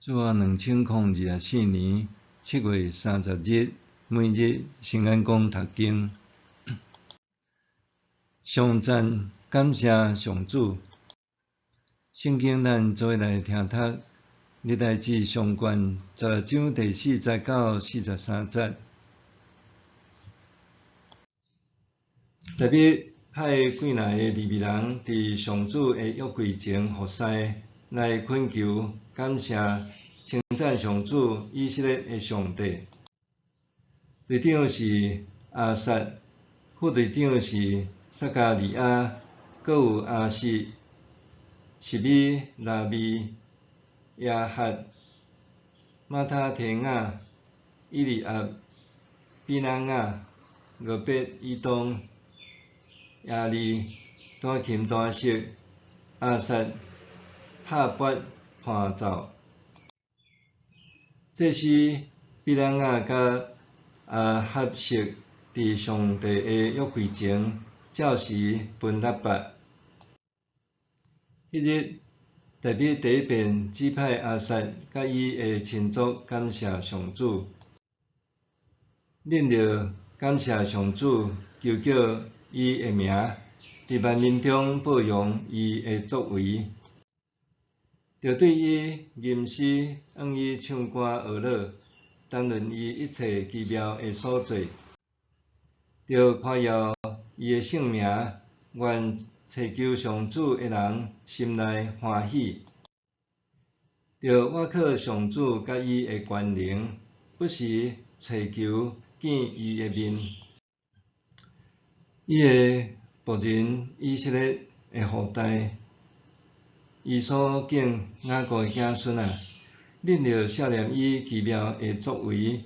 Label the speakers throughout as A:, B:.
A: 主后2024年7月30日，每日圣安讲读经。颂赞感谢上主。圣经咱做伙来听读，历代志上卷16章第4节到43节。大卫派几若个利未人佇上主的约柜前服侍，來懇求、感謝、稱讚上主以色列的上帝。隊長是亞薩，副隊長是撒迦利亞，閣有亞實、示美拉米、亞哈、瑪他提雅、以利押、比拿雅、俄別以東、亞利、彈琴彈瑟、亞薩、拍鈸伴奏。祭司比拿雅佮亞哈悉佇上帝的約櫃前，照時分喇叭。彼日，大衛第一遍指派亞薩佮伊的親族感謝上主。恁著感謝上主，求叫伊的名，佇萬民中報揚伊的作為。著對伊吟詩，向伊唱歌學樂，談論伊一切奇妙的所做。著誇耀伊的聖名，願尋求上主的人心內歡喜。著倚靠上主佮伊的權能，不時尋求見伊的面。伊的僕人以色列的後代，伊所揀雅各的子孫啊，恁著想念伊奇妙的作為，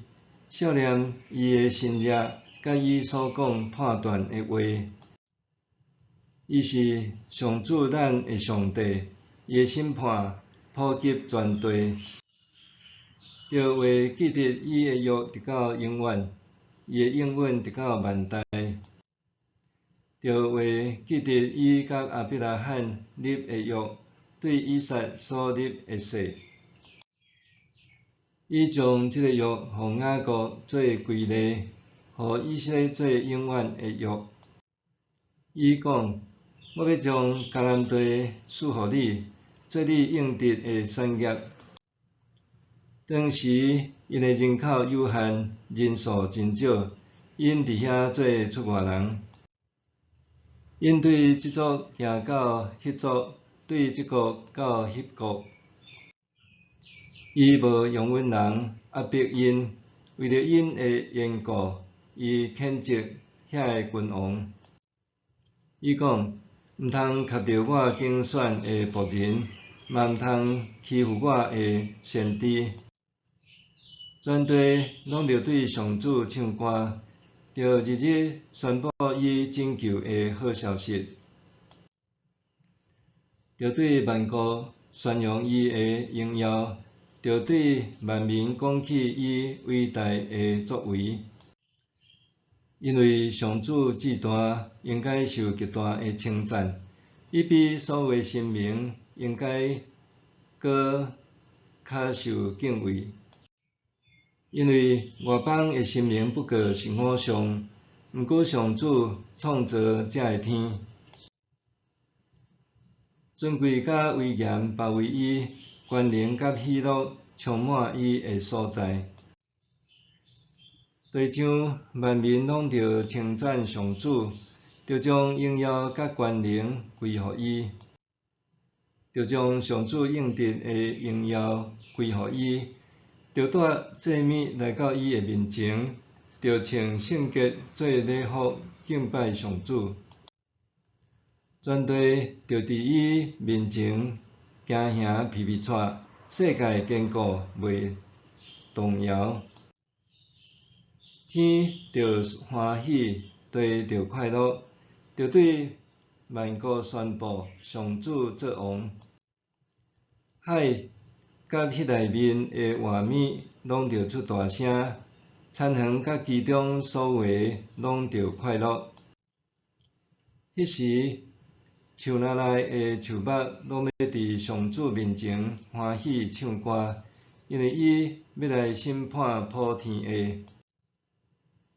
A: 想念伊的神蹟，佮伊所講判斷的話。伊是上主咱的上帝，伊的審判普及全地。著話記得伊的約直到永遠，伊的應允直到萬代。著話記得伊佮亞伯拉罕立的約，對以撒所立的誓。伊將這个約予雅各做規例，予以色列做永遠的約。伊講：我欲將迦南地賜予你，做你應得的產業。當時𪜶的人口有限，人數真少，𪜶佇遐做出外人。𪜶對這族行到彼族，對這國到彼國。伊無容忍人壓迫𪜶，為著𪜶的緣故，伊譴責遐个君王。伊講：毋通磕著我揀選的僕人，嘛毋通欺負我的先知。全地攏著對上主唱歌，著日日宣布伊拯救的好消息，著對萬國宣揚伊的榮耀，著對萬民講起伊偉大的作為。因為上主至大，應該受極大的稱讚，伊比所有神明應該閣較受敬畏。因為外邦的神明不過是偶像，毋過上主創造這个天。尊貴佮威嚴包圍伊，權能佮喜樂充滿伊的所在。地上萬民攏著稱讚上主，著將榮耀佮權能歸予伊，著將上主應得的榮耀歸予伊，著帶祭物來到伊的面前，著穿聖潔做禮服敬拜上主。全地著佇伊面前驚嚇皮皮掣，世界堅固袂動搖。天著歡喜，地著快樂，著對萬國宣布上主做王。海佮彼內面的活物攏著出大聲，田園佮其中所有的攏著快樂。彼時，樹林內的樹木攏欲佇上主面前歡喜唱歌，因為伊欲來審判普天下。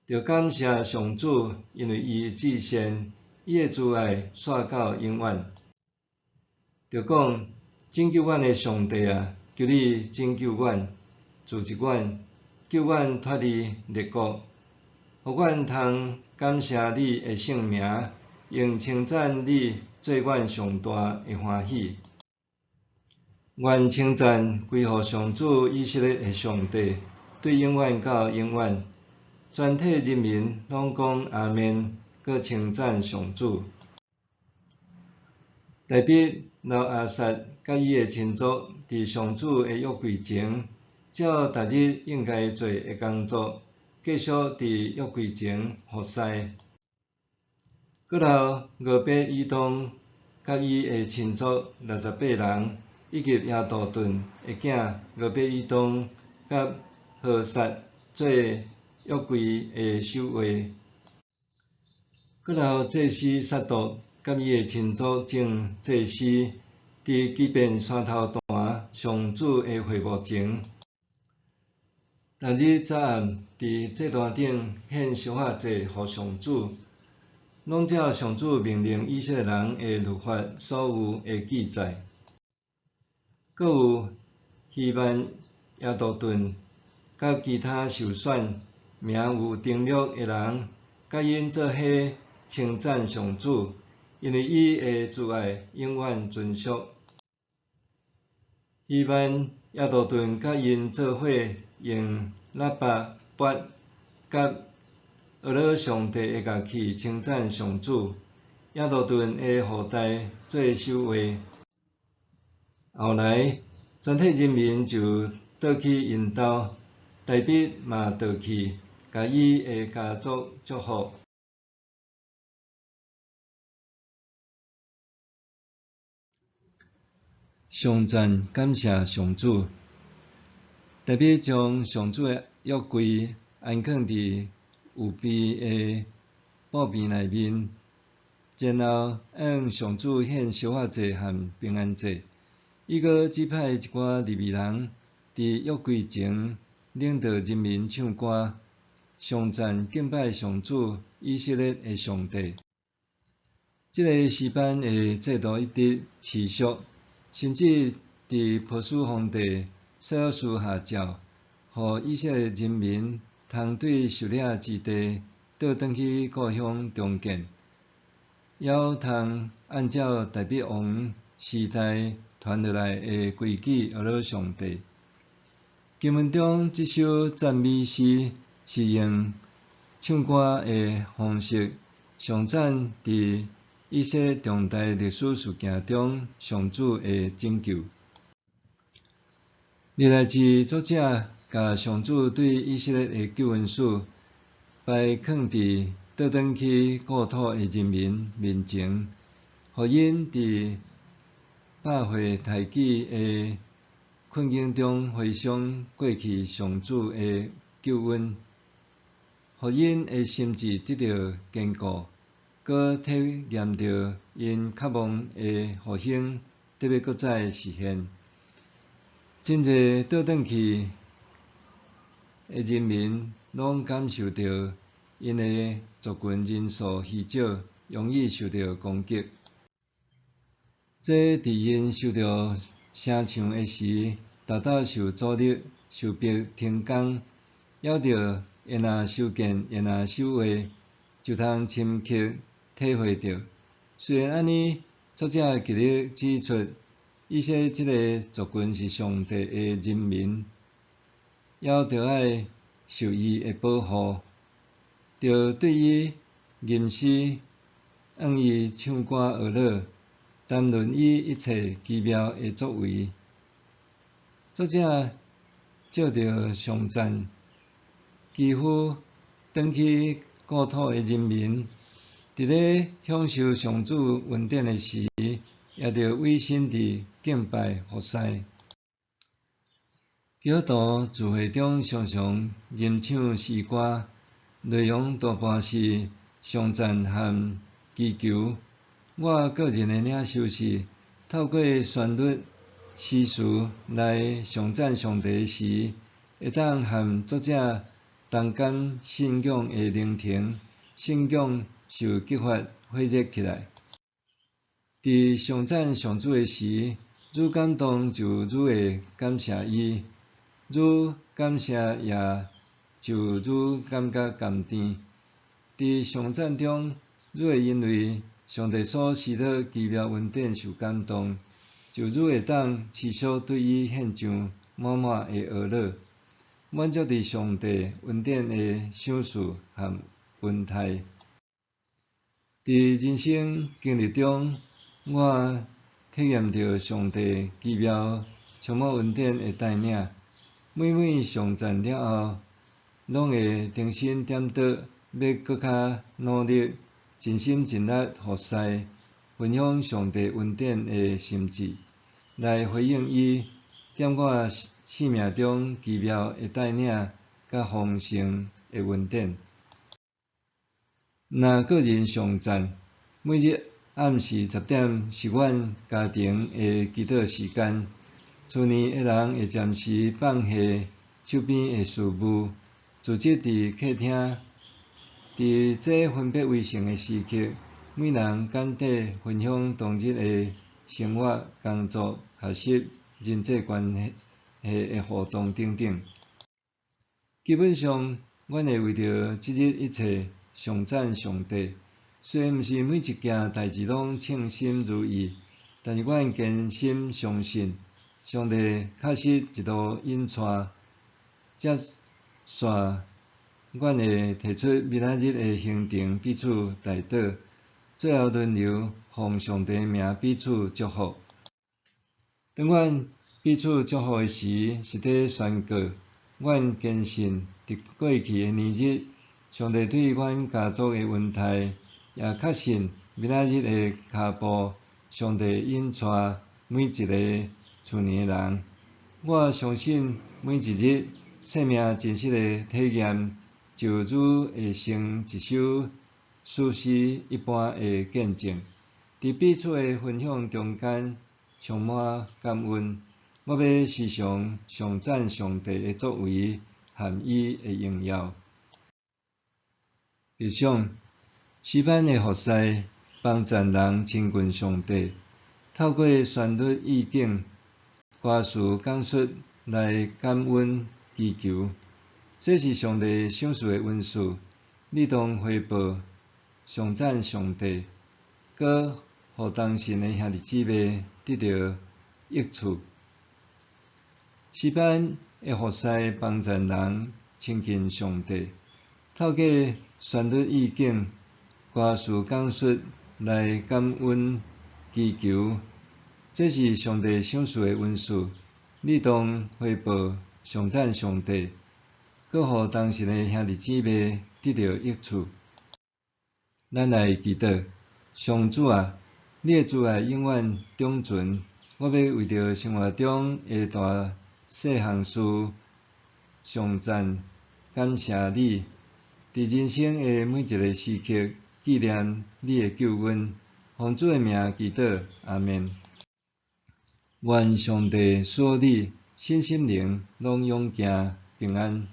A: 著感謝上主，因為伊至善，伊的慈愛紲到永遠。著講，拯救阮的上帝啊，求你拯救阮，助益阮，救阮脫離列國，予阮通感謝你的聖名，用稱讚你做阮上大的歡喜。願稱讚歸予上主以色列的上帝，對永遠到永遠。全體人民攏講阿們，閣稱讚上主。大衛留亞薩佮伊的親族佇上主的約櫃前，照逐日應該做的工作，繼續佇約櫃前服侍。閣留俄別以東佮伊的親族68人，以及耶杜頓的囝俄別以東佮何撒做約櫃的守衛。閣留祭司撒督佮伊的親族眾祭司，佇基遍山頭壇上主的會幕前，逐日早暗佇祭壇頂獻燒化祭予上主，攏照上主命令以色列人的律法所有的記載。閣有希曼、耶杜頓佮其他受選、名有登錄的人，佮𪜶做伙稱讚上主，因為伊的慈愛永遠存續。希曼、耶杜頓佮𪜶做伙用喇叭、鈸佮呵咾上帝的樂器稱讚上主。耶杜頓的後代做守衛。後來，全體人民就倒去𪜶兜，大衛嘛倒去，共伊的家族祝福。頌讚感謝上主，大衛將上主的約櫃安囥佇預備的布棚內面，然後按上主獻燒化祭和平安祭。伊閣指派一寡利未人佇約櫃前領導人民唱歌，頌讚敬拜上主以色列的上帝。這个詩班的制度一直持續，甚至佇波斯皇帝西魯斯下詔，予以色列人民通對受掠之地倒轉去故鄉重建，猶通按照大衛王時代傳落來的規矩呵咾上帝。經文中這首讚美詩是用唱歌的方式，頌讚佇以色列重大歷史事件中上主的拯救。二來是作者共上主對以色列的救恩史擺囥佇倒轉去故土的人民面前，予𪜶佇百貨刣己的困境中回想過去上主的救恩，予𪜶的心志得著堅固，閣體驗著𪜶渴望的復興得欲閣再實現。真濟倒轉去的人民，攏感受著𪜶的族群人數稀少，容易受著攻擊。這佇𪜶受著城牆的時，達到受阻力、受迫停工，猶著延若修建、延若守衛，就通深刻體會著。雖然按呢，作者極力指出，以色列這个族群是上帝的人民，猶著愛受伊的保護，著對伊吟詩，向伊唱歌呵咾，談論伊一切奇妙的作為。作者藉著頌讚，祈呼轉去故土的人民，佇咧享受上主恩典的時，也著委身佇敬拜服侍。基督徒聚會中常常吟唱詩歌，內容多半是頌讚和祈求。我個人的領受是，透過旋律、诗词来颂赞上帝时，會當和作者同感信仰的靈情，信仰受激發火熱起來。佇頌讚上主的時，愈感動就愈會感謝伊，愈感謝也就愈感覺甘甜。佇頌讚中，愈會因為上帝所施的奇妙恩典受感動，就愈會當持續對伊獻上滿滿的呵咾，滿足佇上帝恩典的賞賜和恩待。佇人生經歷中，我體驗著上帝奇妙充滿恩典的帶領，每每頌讚了後，攏會重新點著，欲閣較努力，盡心盡力服侍，分享上帝恩典的心志，來回應伊踮我生命中奇妙的帶領佮豐盛的恩典。若個人頌讚，每日暗時10點是阮家庭的祈禱時間。厝內的人會暫時放下手邊的事務，聚集佇客廳。佇這分別為聖的時刻，每人簡短分享當日的生活、工作、學習、人際關係的互動等等。基本上，阮會為著這日一切頌讚上帝。雖然毋是每一件代誌攏稱心如意，但是阮堅心相信，上帝確實一路引帶。接紲，阮會提出明仔日的行程，彼此代禱，最後輪流奉上帝名彼此祝福。當阮彼此祝福的時，是佇宣告，阮堅信佇過去的年日，上帝對阮家族的恩待，也確信明仔日的跤步，上帝引帶每一个厝內的人。我相信每一日生命真實的體驗，就愈會成一首史詩一般的見證。佇彼此的分享中間，充滿感恩。我欲時常頌讚上帝的作為和伊的榮耀。默想，詩班的服侍幫助人親近上帝，透過旋律意境、歌詞講述來感恩祈求，這是上帝賞賜的恩賜。你當回報頌讚上帝，閣予同信的兄弟姊妹得著益處。詩班的服侍幫助人親近上帝，透過旋律意境、歌詞講述來感恩祈求，這是上帝賞賜的恩賜。你當回報頌讚上帝，閣予同信的兄弟姊妹得著益處。咱來祈禱，上主啊，你的慈愛永遠長存。我欲為著生活中的大細項事頌讚感謝你。佇人生的每一个時刻，紀念你的救恩。奉主的名祈禱，阿們。願上帝賜予你身心靈攏勇健平安。